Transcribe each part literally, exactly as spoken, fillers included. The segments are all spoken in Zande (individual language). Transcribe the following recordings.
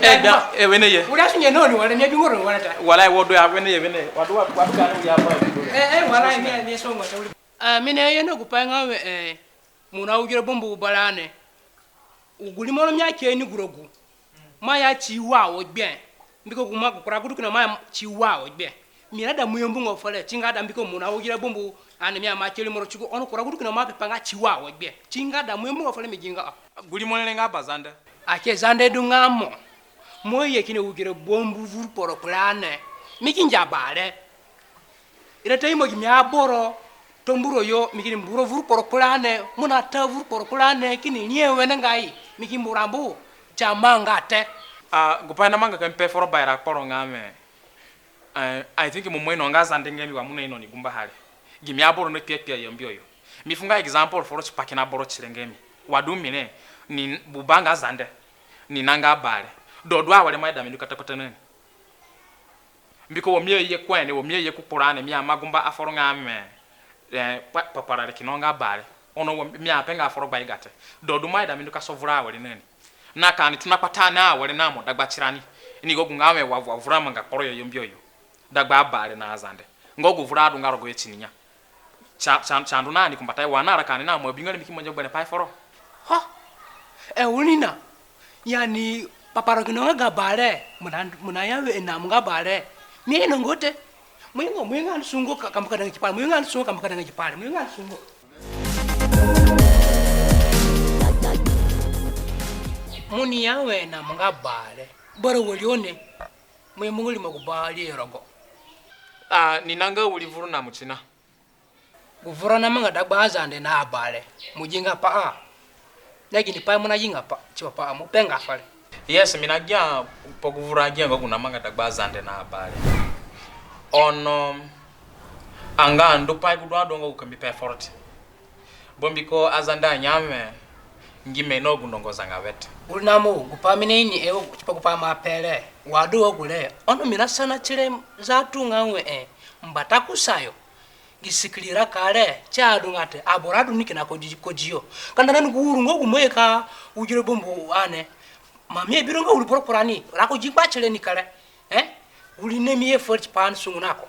Eh, da, eh, wene ye. Uri asunge no ni wala ni abi ngoro wala ta. Wala wo do ya wene ye wene. Wa du wa du wa du ka ya ba. Eh, eh, wala ni ni so ngota uri. Ah, mi na ye no gupai nga we, eh, mo na ugire bambu barani. Gu rimo no mi ake ni gu rogo gu, mo aya ti wa wo gbe. Mbiko gu mo kura gu du kina mo aya ti wa wo gbe. Mi na da mo yambu nga fere, ti nga da mbiko mo na ugire bambu ani mi ama ke rimo ro ti gu ono kura gu du kina mo ape pa nga ti wa wo gbe. Ti nga da mo yambu nga fere mi gi nga. Gu rimo re nga ba Zande. Ake Zande du nga mo. Mo ye kina ugire bambu vuru kporo kpurani. Mi ki ngia ba re. Ira ta imo gimi aboro Tambura yo, mi kini mbu ro vuru kporo kpurani, mo na ta vuru kporo kpurani, kini rie wenengai, mi ki mbu rambu, ti amanga te. Ah, gupai namanga ka mi pe foro baira kporo nga we, eh, I think mo ima ino nga Zande nga mi wa mo naino ni gumbaha re. Gimi aboro nakpi akpi ayambi yo. Mi fu nga example foro tipa kina boro ti re nga mi. Wa du mi re, ni bu ba nga Zande, ni na nga Bare. Do du awere mo aida mi ndu ka ta kpata na ni. Mbiko wa mi aye ku ene, wa mi aye ku kpurani, mi ama gumba aforo nga we, eh, pa-, papara re kina nga Bare. Ono wa mi ape nga aforo gbaiga te. Do du mo aida mi ndu ka sovura awere na ni. Na ka ani tona kpata na awere na mo dagba tirani. Ini go gu nga we wa, wa vura manga kporo yo yambi yo. Dagba Bare na Azande. Nga gu vura adu nga rogo yo tini ya. Sa, sa, sa ndu na ni kumbata wa na raka ni na mo bi nga re mi ki mangi gbere pai foro. Ho. E wiri na. Yani papara kina nga ga Bare. Mo na, mo na ya we na mo nga Bare. Mi no ngote. Mo nga, mo nga sungo ka, ka mo ka danga gi pai re. Mo nga sungo ka mo ka danga gi pai re. Mo nga sungo. Mo ni ya we na mo nga Bare. Bare wari one. Mo nga mo nga rimo gu Bare rogo. Ah, ni na nga wiri vuru na mo tina. Gu vura namanga dagba Azande na Abare, mo gi nga pa a. Na gini pai mo na gi nga pa, tipa pa a mo pe nga fere. Yes, mi na gia pa gu vura gia nga gu namanga dagba Azande na Abare. Ono, anga ndu pai gu du adu nga gu ka mi pe foro te. Bambiko Azande anya we, ngi me na gu ndongo zanga we te. Gu rimo, gu pai mi na ini e, tipa gu pai mo ape re, wa du wa gu re. Ono mi na sana tire zatu nga we e, mbata kusayo. Gi sikiri raka re, ti adunga te, aboro adu ni kina kodi, kodi yo. Kanda na ni gu uru nga gu mo ye ka ugire bambu ane. Ma mi abi ro nga uru boro kpurani, raka gi kpa tire ni kere. Eh? Uri na mi ye fere tipa ani sungu na ko.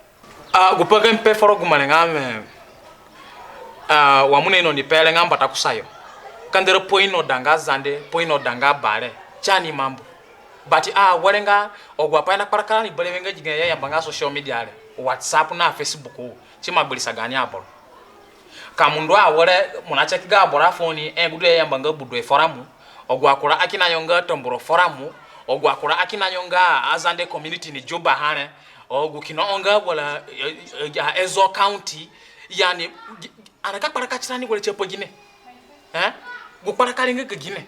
Ah, gu pai ka mi pe foro gu mare nga we. Ah, wa mo na ino ni pe re nga mbata kusayo. Kandara pa ino danga Zande, pa ino danga Bare. Ti ani mambu. But, ah, were nga, agu apai na kparakara ni berewe nga gi gayo i ayamba nga social media re, WhatsApp na Facebook, ti ima gbirisa gaani aboro. Ka mo ndu awere, mo na check ga aboro afoni, e, gu du i ayamba nga Gbudue Forum, agu akura akina yo nga Tambura Forum, agu akura akina yo nga Azande community ni Juba ha re, agu kina yo nga wala, e, e, e, Ezo County, yani, gi-, ani ka kparaka tirani were tipa gine. Eh? Gu kparakari nga ga gine.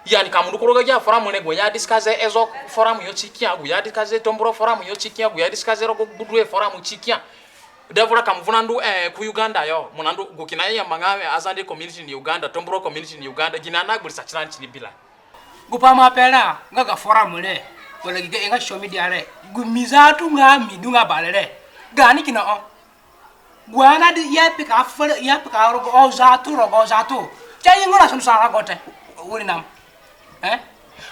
Yani ka mo ndu ku rogo agi aforum re, gu i a discuss Ezo Forum yo ti kia, gu i a discuss Tambura Forum yo ti kia, gu i a discuss rogo Gbudue Forum ti kia. Da vura ka mo vura ndu, eh, ku Uganda yo, mo na ndu gu kina i ayamba nga, eh, Azande community ni Uganda, Tambura community ni Uganda, gine na gbirisa tirani tini bi re. Gu pai mo ape re, nga ga forum re, wala gi ga, nga social media re, gu mi zatu nga mi du nga Bare re, gaani kina o. Gu ana di ya pika fere, ya pika rogo o zatu, rogo o zatu. Ti aye nga na sono sarago te, wiri nam. Eh?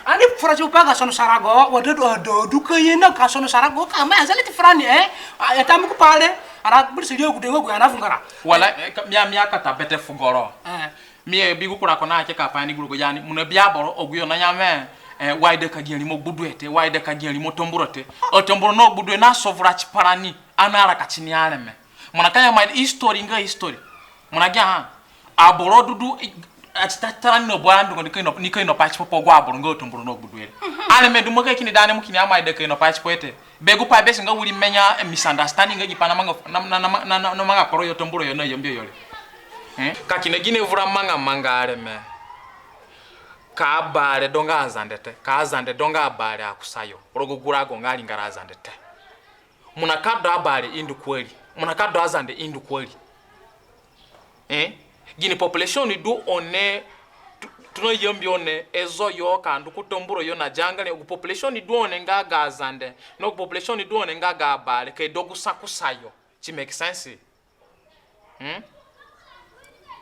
Ani fura tipa ga sono sarago, wa du, du, du ka ye na ka sono sarago, ka ma azali ti fura ni, eh? A, ya tambu ku pai re, ana gbirisi ri agude nga gu ana vungara. Wala, eh, ka, mi a, mi a kata bete fugo ro. Eh. Mi, eh, bi gu kura ko na ke ka pai ni gu rogo yani, mo na bi aboro, agu yo na ya we, eh, wa ida ka gia rimo Gbudue te, wa ida ka gia rimo Tambura te. O Tambura na Gbudue na sovura tipa rani. Ani araka tini areme. Mo na ka ya mai history nga history. Mo na gia ha. Aboro dudu, i, a ti ta, tara ni no bua ndu ni ka ino, ni ka ino pai tipa pa agu aboro nga Tambura na Gbudue re. Areme du mo ka kini da ni mo kini ya mai ida ka ino pai tipa te. Be gu pai be si nga wiri menya, eh, misunderstanding nga gi pai namanga, na, na, namanga kporo yo Tambura yo na Yambio yo re. Eh? Ka kina gine vura manga manga areme. Ka Abare du nga Azande te. Ka Azande du nga Abare akusayo. Rogo gu rago nga ringara Azande te. Mo na ka du Abare i ndu kuari. Mo na ka du Azande i ndu kuari. Eh? Gini population du one, tu-, tuna Yambio one, Ezo yo ka ndu ku Tambura yo na Jangare, gu population du one nga ga Azande, na gu population du one nga ga Abare, ka i du gu sa kusayo. Ti make sense? Hmm?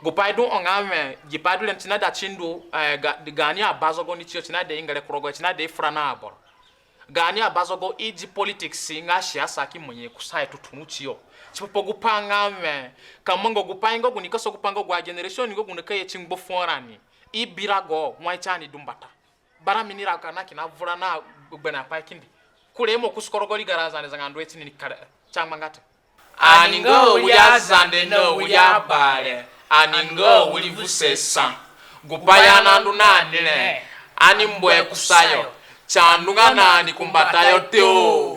Gupai du ho nga wẽ, gipai du re ni ti na da ti ndu, eh, ga-, gaani abazogo ni tiyo ti na da i ngere ku rogo, ti na da i fura na aboro. Gaani abazogo i di politics nga siasa ki manye kusayo tuturũ tiyo. Tipa pa gupai nga wẽ, ka manga gupai nga gu nika sa gupai nga gu a generation nga gu nika ye ti ngba fuo rani. I bi rago, wai ti ani du mbata. Bara mi ni rago ka na kina vura na gbegberẽ apai kindi. Kure mo kusi ku rogo rigara Azande zanga ndu eti ni kare. Ti angbanga te. Ani nga awiri Azande na awiri Abare. Ani nga awiri vuse sa. Gupai ani andu na ni re, ani mbu e kusayo. Si andunga na ni ku mbatayo te o.